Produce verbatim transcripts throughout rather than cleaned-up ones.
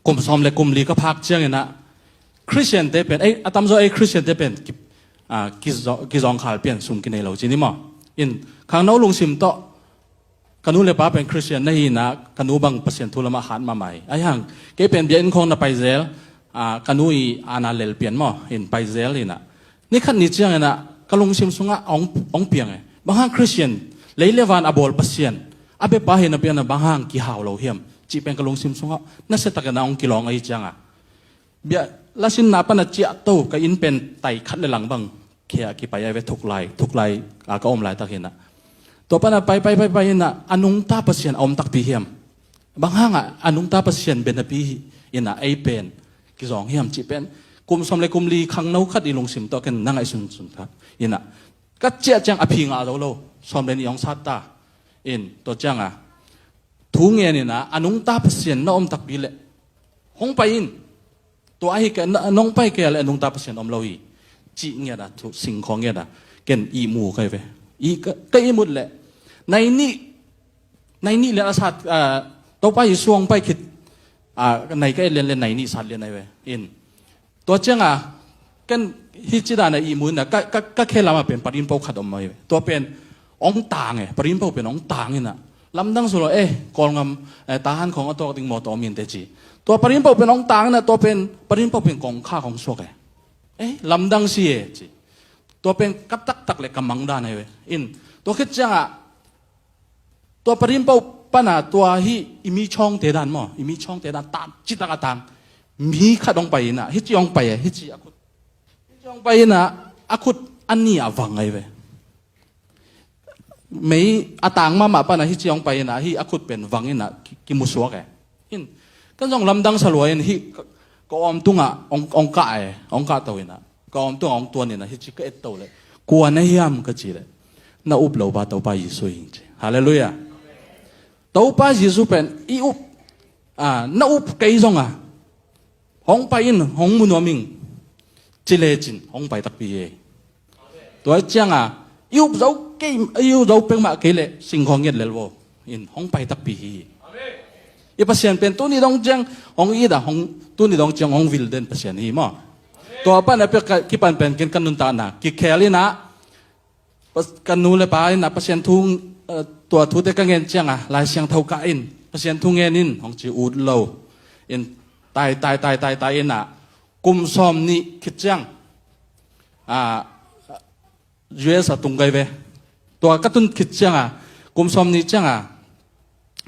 kum sawm le kum li ka phak ciangin ah Khristiante pen, ei, a tamzaw ei Khristiante pen ki, a, kizaw, kizawngkhal pian sum kinei lo ci ni maw. In khangno lungsim tawh ka nu le pa pen Khristian na hi inah ka nu bang Pasian thu lamah hat mahmah hi. Ahi hang kei pen biakinn khawng na pai zel, a, ka nu i aana lel pian maw, in pai zel inah ni khat ni ciangin ah ka lungsim sungah a hong, hong piang e. Bang hang Khristian, lei le van a bawl Pasian a biapa hi napi-in ah bang hang kihau lo hiam cih pen ka lungsim sungah nasiatakin ah hong kilawng ahi ciangah bia lasinna pan a ciahto ka inn pen tai khat le lang bang khia kipai ai ve, thuklai, thuklai a ka om laitak inah. Tua pan a pai, pai, pai, pai inah a nungta Pasian a om takpi hiam. Bang hangah a nungta Pasian bia napi inah ei pen kizawng hiam cih pen kum sawm le kum li khangno khat i lungsim tawh ken na ngaihsunsun kha inah ka ciah ciang a phi ngah zo lo, sawm le nih hong sat ta. In tua ciangah thu ngen inah a nungta Pasian na om takpi leh hong pai in. Tua ahi kei a nong pai kei a le a nungta Pasian om lo hi. Cih ngiat a thu singkhaw ngiat a ken ihmu kai ve. I ka, ka ihmut leh nai nih, nai nih lian a sat, a, Topa Jesu hong pai khit, a, nai ka et lian le nai nih sat lian ai ve. In tua ciangah ken hih ci dan a ihmu inah ka, ka, ka khe lamah pen parinpo khat om mai ve. Tua pen hong tang e, parinpo pen hong tang inah lamdang sulaw e, Kawlngam, eh, Tahan khawng a tawk ding mawtaw om in te ci. Tua parinpo pen hong tang inah tua pen parinpo pen kongkhak hong suak e. Eh, lamdang si e ci. Tua pen ka taktak le ka mang dan ai ve. In tua khit ciangah tua parinpo pana tua hih i mi chawngte dan maw, i mi chawngte dan tang citak a tang mi khat hong pai inah hih ci hong pai e, hih ci a khut, hih ci hong pai inah a khut a ni a vang ai ve. Mei a tang mahmah pana hih ci hong pai inah hih a khut pen vang inah ki, kimusuak e. In kan zong lamdang salua in hih ka, ka awm tungah hong, hong kah e, hong kahto inah ka awm tungah hong tuan inah hih ci ka etto leh kua na hiam ka ci leh na up lo pa Topa Jesu hi ci. Halleluiah. Topa Jesu pen i up, a, na up kei zongah hong pai in, hong mu nuam ing ci lecin hong pai takpi hi. Tua ciangah i up zo kei, i up zo pengmah kei leh singkhaw ngiat lel vo in hong pai takpi hi. I Pasian pen tuni dong ciang hong it a, hong, tuni dong ciang hong vil den Pasian hi maw. Tua pan a pek kipan pen ken ka nuntakna kikhel inah Pas-, ka nu le pa inah Pasian thu, eh, tua thute ka ngen ciangah Lai Siangtho kah in Pasian thu ngen in hong ci ut lo. In tai, tai, tai, tai, tai inah kum sawm nih khit ciang, ah, U S a tung kai ve. Tua ka tun khit ciangah kum sawm nih ciangah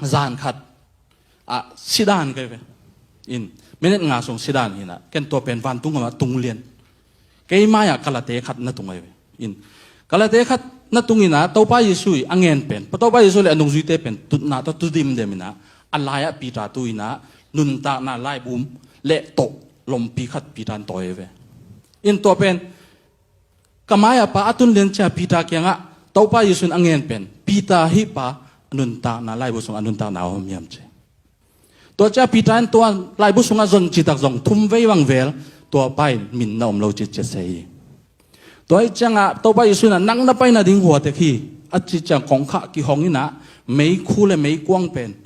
zan khat a sidan kai ve. In minit nga sung sidan inah ken tua pen vantung amah tung lian. Kei mai-ah kalate khat na tung ai ve. In kalate khat na tung inah Topa Jesu i a ngen pen, Topa Jesu le a nungzuite pen tutna tawh tu dimdem inah a lai-ah Peter tu inah nuntakna laibu le tawh lompi khat Peter in tawi ai ve. In tua pen ka mai-ah pa a tun lian cia Peter kiangah Topa Jesu in a ngen pen, Peter, hih pa nuntakna laibu sungah a nuntakna a om hiam ci. Tua cia Peter in tua laibu sungah zon citak zong thum vei bang vel tua pa in min na om lo ci cia sei hi. Tua hi ciangah Topa Jesu in ah nang na pai nading huatek hi a ci ciang kongkhak kihong inah meikhu le meikuang pen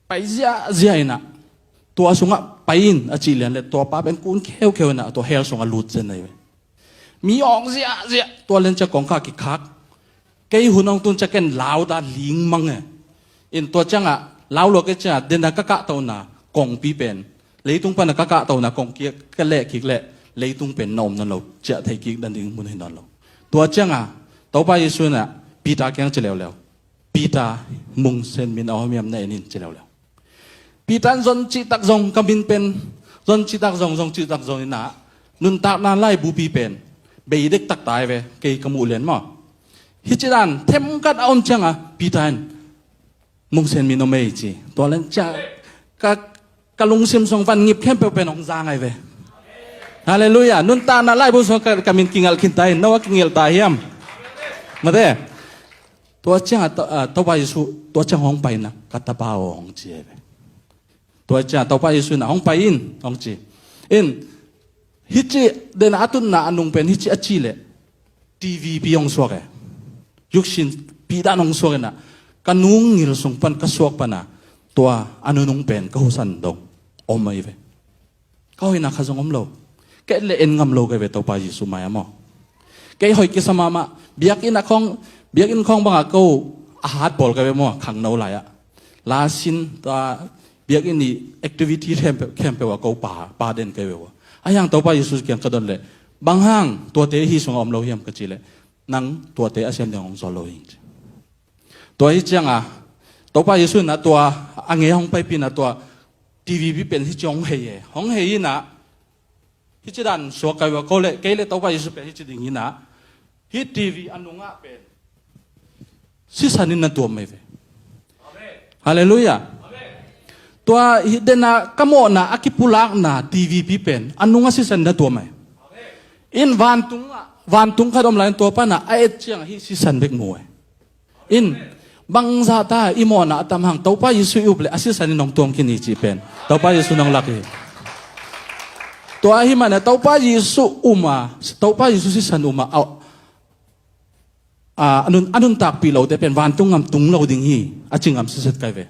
pai ziahziah inah tua sungah pai in a cih lian le tua pa pen kun kheukheu inah tua hell sungah lut zen ahi ve. Mi awng ziahziah tua lian ciah kongkhak kikhak. Kei hun hong tun ciah ken lau ta ling mang e. In tua ciangah lau lua kei ciah dena ka kahtona kongpi pen leitung pana ka kahtona kongpi ka leh kik leh leitung pen na om nawn lo, ciah thei kik dan ding mun hi nawn lo. Tua ciangah Topa Jesu inah Peter kiang ci leuleu, Peter, mungsen min a om hiam na en in ci leuleu. Peter in zon cihtak zong ka min pen zon cihtak zong zon cihtak zong inah nuntakna laibupi pen bei dektak ta hi ve, kei ka muh lian maw. Hih ci dan themkhat a om ciangah Peter in mungsen min om ei ci. Tua lian ciah ka, ka lungsim sung van ngip khempeuh pen hong zang ahi ve. Halleluiah. Nuntakna laibu sung ka, ka min kingalh khin ta hi, no a kingelh ta hiam? Mate. Tua ciangah To-, ah, Topa Jesu tua ciang hong pai inah ka tapa aw hong ci ahi ve. Tua ciangah Topa Jesu inah hong pai in hong ci. In hih ci dena a tutna a nung pen hih ci a ci leh T V pi hong suak e. Yuksin pidan hong suak inah ka nungngil sung pan ka suak pana tua a nunung pen ka husan dong om ahi ve. Ka hoihna khat zong om lo. Kei le en ngam lo ka hi ve Topa Jesuh mai-ah maw. Kei hoih kisa mahmah, biakinn ah khawng, biakinn khawng bangah ko a hat bawl ka hi ve maw, khangno lai-ah. La sin, tua biakinn i activity khempeuh, khempeuh ah ko pa, pa den ka hi ve ua. Ahi hang Topa Jesuh kiang ka dot leh, bang hang tuate hih sungah om lo hiam ka cih leh, nang tuate a siam ding hong zawl lo hi, ci. Tua hi ciangah Topa Jesuh in ah tua a ngei hong paipih in ah tua T V pi pen hih ci hong hei e. Hong hei in ah hih ci dan suak ka hi ua, ko le, kei le Topa Jesuh pen hih ci ding hi in ah, hih T V a nungah pen sisan in na tuam mai ve. Halleluiah. Tua hih den ah ka mawhna a kipulakna T V pi pen a nungah sisan in na tuam mai. In vantung ah, vantung khat om lai in tua pan ah a et ciangah hih sisan bek mu e. In, bangzah ta i mawhna a tam hang, Topa Jesuh i up leh a sisan in hong tuam khin hi cih pen Topa Jesuh in hong lak hi. Tua ahih manin Topa Jesuh um a, Topa Jesuh sisan um a, a, a, a nun, a nuntakpih lote pen vantung gam tung lo ding hi, a ci ngam sitset ka hi ve.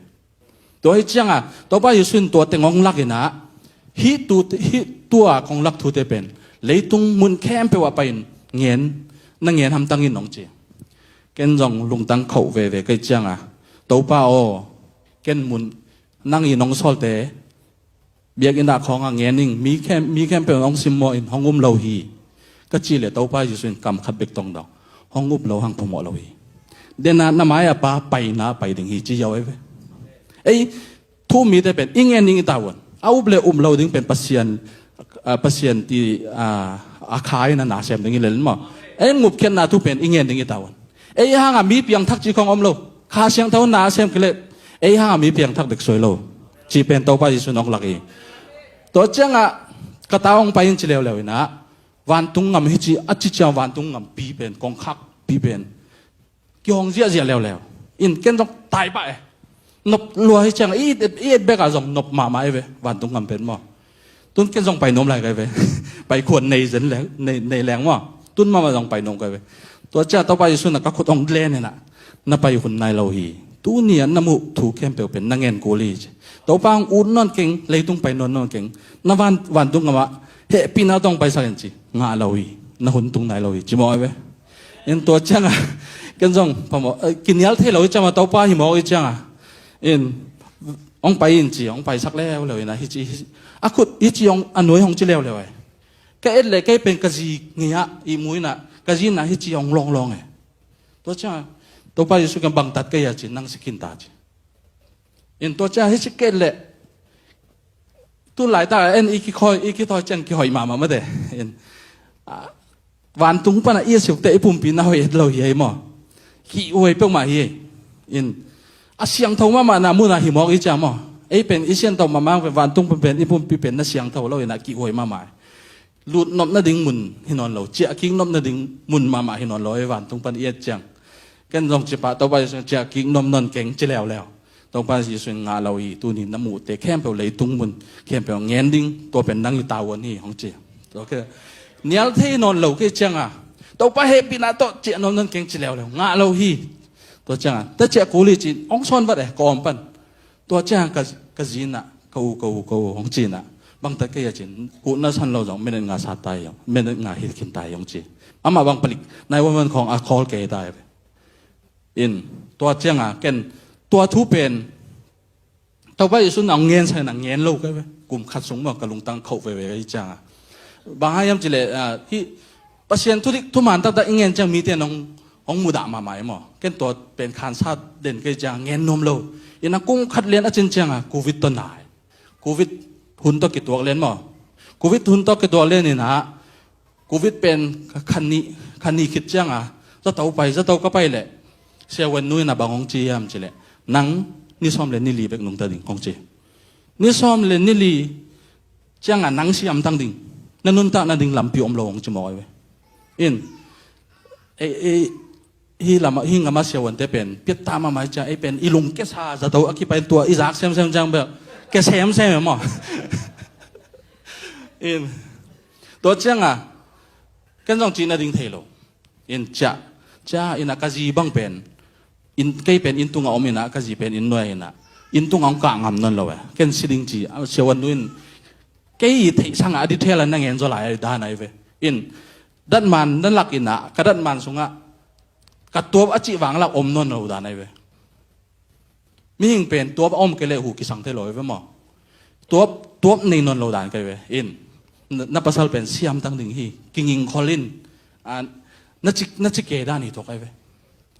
Tua hi ciangah Topa Jesuh in tua teng hong lak in ah, hih tu, hih tua kong lak thute pen leitung mun khempeuh ah pai-in ngen, na ngen hamtang in, hong ci. Ken zong lungtang khoh veve ka hih ciangah, Topa aw, ken mun, nang in hong sawlte biakinn ah khawng ah ngen ing, mi khem, mi khempeuh in hong simmawh in hong um lo hi, ka cih leh Topa Jesuh in kam khat bek tawng dong, hong up lo hang phamawh lo hi. Den ah na mai-ah pa paina pai ding hi, ci ziau ahi ve. Ei thu um mite pen i ngen ding i tavuan. A up le um lo ding pen Pasian, ah, Pasian ti, ah, a kha in a na sem ding hi lel maw. Ei ngupkhiatna thu pen i ngen ding i tavuan. Ei hangah mi piangthak cih khawng om lo. Kha Siangtho na sem kei leh ei hangah mi piangthak bek suai lo, cih pen Topa Jesuh in hong lak hi. Tua ciangah ka ta hong pai in ci leuleu in ah, vantung ngam hi ci, a ci ciang vantung ngampi pen, kongkhakpi pen kihong ziahziah leuleu. In ken zong tai pah e. Nop lua hi ciang, i et, i et bek ah zong nop mahmah hi ve, vantung ngam pen maw. Tun ken zong pai nuam lai ka hi ve. Pai khuan nei zen leng, nei, nei leng maw. Tun mahmah zong pai nuam ka hi ve. Tua ciang Topa Jesuh in ah ka khut hong len in ah, na pai hun nai lo hi. Tuni ah na muh thu khempeuh pen na ngen kul hi, ci. Topa hong ut nawn keng, leitung pai nawn nawn keng. Na van, vantung ngam ah hehpihna tawh hong paisak in, ci. Ngah lo hi. Na hun tung nai lo hi, ci mawk hi ve. In tua ciangah ken zong phamawh, eh, kinial thei lo hi ciangah, Topa hi mawk hi ciangah, in, hong pai in, ci, hong paisak leuleu in ah, hi ci, hi ci, a khut hi ci hong, a nuai hong ci leuleu e. Ka et leh kei pen ka zi ngei ah, ihmu in ah, ka zi in ah hi ci hong lawnglawng e. Tua ciangah Topa Jesuh kiang, bang tat ka hia, ci, nang si khin ta, ci. In tua ciang hi ci ka et leh, tu laitak ah en i kikhawi, i kithawi ciang kihoih mahmah mate. In, ah, vantung pan ah i a siukte i pumpi na hoih het lo hi ei maw. Kihhuai peuhmah hi ei. In, a siangtho mahmahna mun ah hi mawk i ciang maw. Ei pen i siangtho mahmah pen vantung pan pen i pumpi pen na siangtho lo in ah kihhuai mahmah hi. Lutnop nading mun hi nawn lo, ciahkik nop nading mun mahmah hi nawn lo, ei vantung pan i et ciang. Ken zong ci pah, Topa Jesuh in ciahkik nop nawn keng, ci leuleu. Topa Jesuh in ngah lo hi, tuni na muhte khempeuh leitung mun khempeuh ngen ding, tua pen nang i tavuan hi, hong ci. Tua kei nial thei nawn lo kei ciangah, Topa hehpihna tawh ciah nop nawn keng, ci leuleu. Ngah lo hi. Tua ciangah, ta ciah kul hi, ci, hong sawn vat e, ka awm pan. Tua ciang ka, ka zi in ah, ka u, ka u, ka u, hong ci in ah, bang tat ka hia, ci-in, kut na san lo zong minute nga sat ta hi, minute nga hit khin ta hi, hong ci. Amah bang palik, nine one one khawng a call kei ta hi ve. In, tua ciangah ken tua thu pen Topa Jesuh in ah hong ngensak in ah ngen lo ka hi ve. Kum khat sung maw, ka lungtang khoh veve ka hi ciangah. Bang hang hiam cih leh, ah, hih Pasian thudik thuman taktak i ngen ciang mite in hong, hong mudah mahmah hi maw. Ken tua pen khansa den ka hi ciang ngen nuam lo. In ah kum khat lian a cin ciangah Covid tawh na hi. Covid hun tawh kituak lian maw. Covid hun tawh kituak lian in ah, Covid pen kha, kha nih, kha nih khit ciangah zato pai, zato ka pai leh, siavuan nu in ah bang hong ci hiam cih leh, nang ni sawm le ni li bek nungta ding, hong ci. Ni sawm le ni li ciangah nang si hamtang ding, na nuntak nading lampi om lo, hong ci mawk hi ve. In, ei, ei, hih lamah, hih ngamah siavuante pen piattah mahmah hi ciang, ei pen i lung kiasa zato a kipan tua i zak semsem ciang bel kia semsem e maw. In, tua ciangah ken zong cih nading thei lo. In ciah, ciah in ah ka zi bang pen, in, kei pen inn tungah om in ah, ka zi pen inn nuai in ah, Inn tungah hong kah ngam nawn lo e. Ken si ding ci a, siavuan nu in kei i theih sangah a detail a na ngen zaw lai a dan ahi ve. In datman na lak in ah ka datman sungah ka tuap a cih vang lak om nawn lo dan ahi ve. Mihing pen tuap a om kei leh hu kisang thei lo ahi ve maw? Tuap, tuap nei nawn lo dan kei ve. In na, na pasal pen siam tang ding hi. Kinging khol in, a, na ci, na ci ke dan hi thok ahi ve.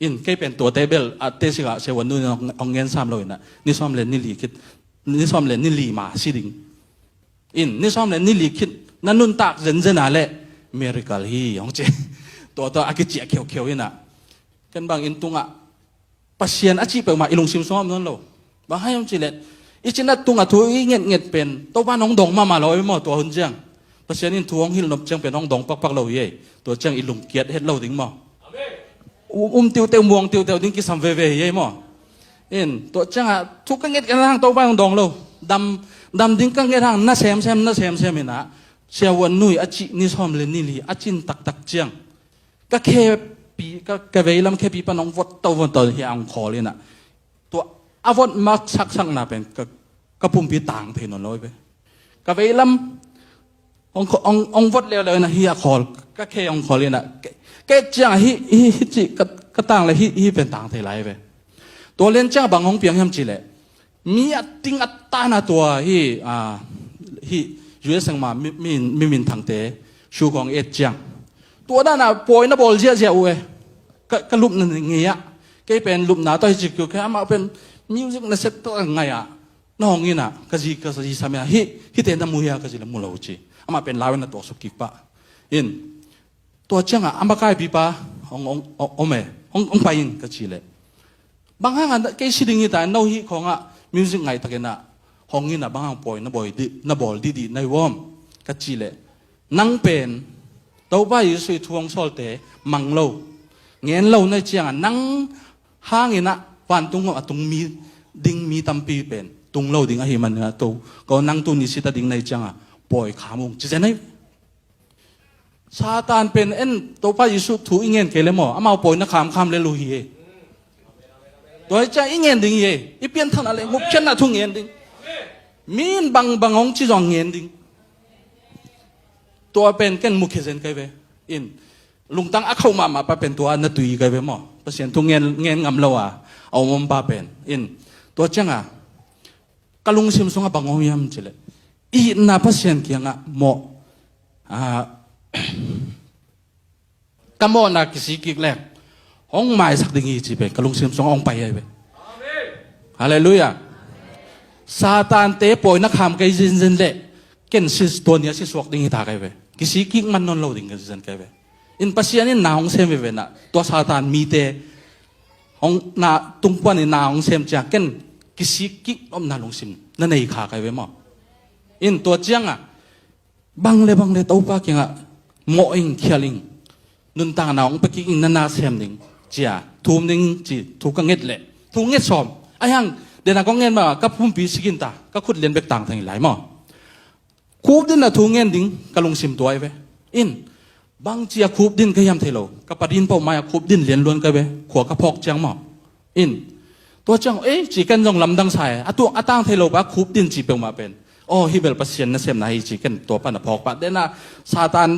In kei pen tuate bel a te sik ah siavuan nu in hong, hong ngen sam lo in ah ni sawm le ni li khit, ni sawm le ni li ma si ding. In ni sawm le ni li khit na nuntak zenzen a leh miracle hi hong ci. Tua tua a kiciah kheukheu in ah ken bang inn tungah Pasian a cih peuhmah i lungsim sungah om nawn lo. Bang hang hiam cih leh i cina tungah thu i ngetnget pen Topa in hong dong mahmah lo ahi ve maw? Tua hun ciang Pasian in thu hong hilh nop ciang pen hong dong pakpak lo hi ei. Tua ciang i lungkiat het lo ding maw? Um, um tiuteu, muang tiuteu ding kisam veve hi ei maw? In tua ciangah thu ka nget ka hang Topa in hong dong lo. Dam, dam ding ka nget hang na semsem, na semsem in ah siavuan nu i a cih ni sawm le ni li a cin taktak ciang ka khepi, ka, ka veilam khepi pan hong vot to vot to hi a hong khawl in ah. Tua a vot mak saksakna pen ka, ka pumpi tang thei nawn lo ahi ve. Ka veilam hong, hong, hong vot leuleu in ah hi a khawl, ka khe hong khawl in ah. Ka, ka et ciang ah hi, hi, hi cih ka, ka tang le hi, hi pen tang thei lai ahi ve. Tua lian ciang ah bang hong piang hiam cih leh mi a ting a tan a tua hi, a, hi U S seng ma mi, mi, mi minthangte shu kong et ciang tua dan a pawi na bawl ziahziah uh e. Ka, ka lupna ngei ah kei pen lupna tawh hi cik kei amah pen music na set tawh ngai ah na hong in ah ka zi, ka zi sam in ah hi, hite na mu hia ka zi le mu lo ci. Amah pen lau in na tuaksuk kik pah. In tua ciangah a makaipipa hong, hong, hong, hong, hong pai in ka cih leh bang hangah kei si ding hi ta, no hih khawngah music ngaihtakin ah hong in ah bang hang pawi na bawl dih, na bawl dihdih na hi uam ka cih leh nang pen Topa Jesuh i thu hong sawlte mang lo, ngen lo na hi ciangah nang hangin ah vantung a tung mi ding mi tampi pen tung lo ding ahi manin ah to ko nang tuni sita ding na hi ciangah pawi kham ung ci zen ahi. Satan pen en Topa Jesuh thu i ngen kei le maw amau pawi na khamkham le lu hi e. Tua hi ciang i ngen ding hi e. I pianthakna le ngupkhiatna thu ngen ding. Mi in bangbang hong ci zong ngen ding. Tua pen ken mukhia zen kai ve. In lungtang a khauh mahmah pa pen tua na tui kai ve maw? Pasian thu ngen, ngen ngam lo a a om om pa pen. In tua cianga ka lungsim sungah bang om hiam cileh i itna Pasian kiangah mawh, ah, ka mawhna kisik kik leng hong maisak ding hi ci pen ka lungsim sungah hong pai ahi ve. Halleluiah. Satan te pawi na kham kei zinzin leh ken sis tua nia si suak ding hi ta kai ve. Kisik kik man nawn lo ding ka zinzin kai ve. In Pasian in na hong sem veve na tua Satan mite hong na tungpuan in na hong sem ciang ken kisik kik omna lungsim na nei kha kai ve maw? In tua cianga bang le bang le Topa kiangah mawh ing khial ing nuntakna hong pia kik ing na na sem ding cia thum ding ci thu ka nget leh thu nget sawm. Ahi hang dena kong ngen ma ka pumpi sikin ta ka khut lian bek tang thang i lai maw? Khupdin a thu ngen ding ka lungsim tuai ve. In bang cia khupdin ka hiam thei lo ka padin pau mai a khupdin lian luan ka ve khua ka phawk ciang maw? In tua ciang ei ci ken zong lamdang sa e a tuak a tang thei lo pa khupdin ci peuhmah pen aw hi bel Pasian na semna hi ci ken tua pan a phawk pah dena Satan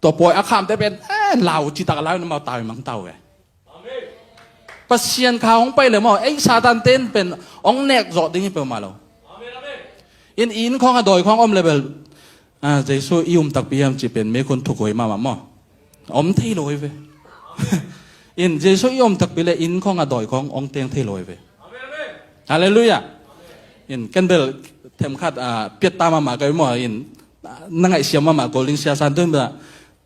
tua pawi a khamte pen e lau ci tak a lau na mau tau i mang tau e. Pasian kha hong pai le maw ei Satan ten pen hong nek zawh ding hi peuhmah lo. In inn khawng a dawi khawng om le bel ah, Jesu i um takpi hiam ci pen mekhun thukhuai mahmah maw? Om thei lo hi ve. In Jesu i om takpi le inn khawng a dawi khawng hong teng thei lo hi ve. Halleluiah. In ken bel themkhat ah, piat ta mahmah kai maw in ah, na ngaihsiam mahmah ko ling sia san tun bel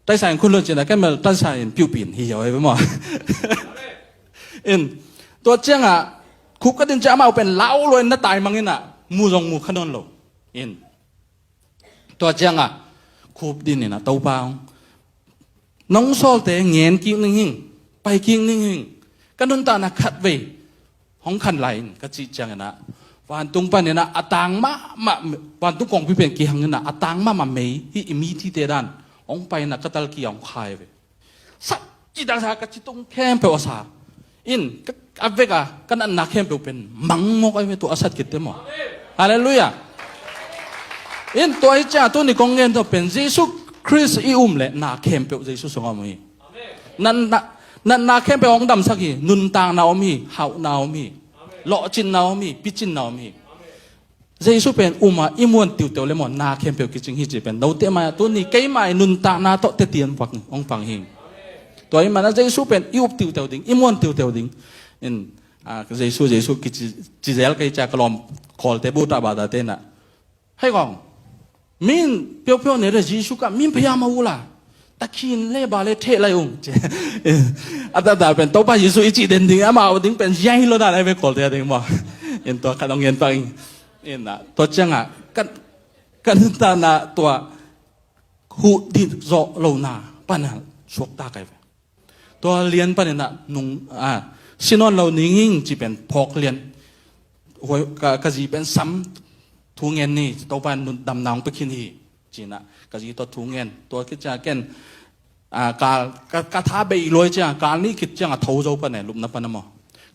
Taisa in khun lun cina ken mel taisa in piuhpin hi hiau hei maw? In tua cianga khup ka din cia amau pen lau luain na taimang ina mu zong mu kha nawn lo. In tua cianga khup din ina Topa hong nong sawlte ngen kik ning hing pai kik ning hing ka nuntakna khat vei hong khan lai in ka cih cianginah vantung paninah a tang mahmah vantung kongpi pen kihang inah a tang mahmah mei hi i mi thite dan hong pai inah ka talki a hong khai ve. Sak ci dangsa ka ci tung khempeuh a sa. In ka, a vek a ka natna khempeuh pen mang mawk ahi ve, tua a sat khit te maw. Halleluiah. In tua hi ciang tuni kong gen tawh pen Jesu Khrist i um leh na khempeuh Jesu sungah om hi. Natna, natna khempeuh hong damsak hi. Nuntakna om hi, hauhna om hi, lawhcinna om hi, picinna om hi. Jesu pen um a i muan tiuteu le maw, na khempeuh kicing hi ci pen note mai-ah tuni keimah i nuntakna tawh teti hong pang, hong pang hi. Tua hi mana Jesu pen i up tiuteu ding, i muan tiuteu ding. In, a, Jesu, Jesu kici, ci zel kei cia ka lawm Kawlte buta bata te na. Hei kong, min piopio ne le Jesu ka min pia ma ula. Takhin le ba le theh lai ung. A tata pen Topa Jesu i cih den ding, amau ding pen ziai lo na lai ve Kawlte a ding maw. In tua khat hong gen pang in. In a, tua ciangah kan, kan ta na tua huh dih zawh lo na pan a suakta kai ve. Tua lian panin ah nung, a, si nawn lo ning hing ci pen phawk lian. Huai, ka, ka zi pen sam thu ngen ni, Topa nun damna hong pia khin hi. Ci-in ah ka zi tawh thu ngen. Tua khit ciang ken, a, kal, ka, ka tha bei luai ciang, kal nih khit ciang a tho zo pan e, lupna pan a maw.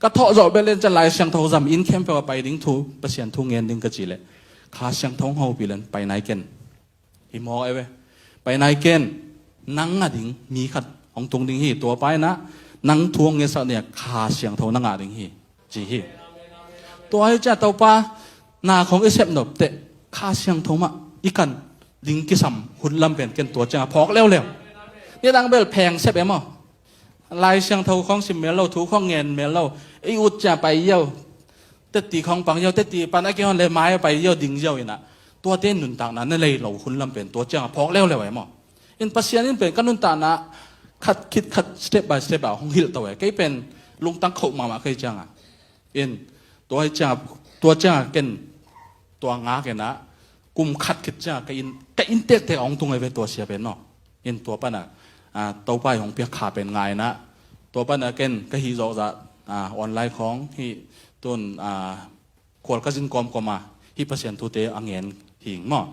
Ka thawh zawh bel in ciang Lai Siangtho zam inn khempeuh a pai ding thu, Pasian thu ngen ding ka ci leh Kha Siangtho hong hopih len pai nai ken. Hi mawk e ve. Pai nai ken, nang a ding mi khat hong tung ding hi, tua pa in ah nang thu hong ngetsak ding a Kha Siangtho na ngah ding hi, ci hi. Tua hi ciang Topa na khong i sep nop teh Kha Siangtho mah i kan ding kisam hun lam pen ken tua ciang a phawk leuleu. Nidang bel pheng sep e maw. Lai Siangtho khong sim mel lo, thu khong ngen mel lo. I ut cia pai yo. Teti khong pang yo, teti pan a kihon le mai a pai yo, ding yo in ah. Tuate nuntakna na lei lo hun lam pen tua ciang a phawk leuleu e maw. In Pasian in pen ka nuntakna khat khit khat step by step a hong hilh to e. Kei pen lungtang khoh mahmah kei ciang a. In tua hi ciang a, tua ciang a ken tua ngak in ah kum khat khit ciang a ka inn, ka inn tektek a hong tung e ve tua sia pen maw. In tua pan a, a, Topa i hong piak kha pen ngai in ah, tua pan a ken ka hih zawh zah, a, online khawng hih tun, a, khual ka zin kawmkawm a, hih Pasian thute a ngen hing maw.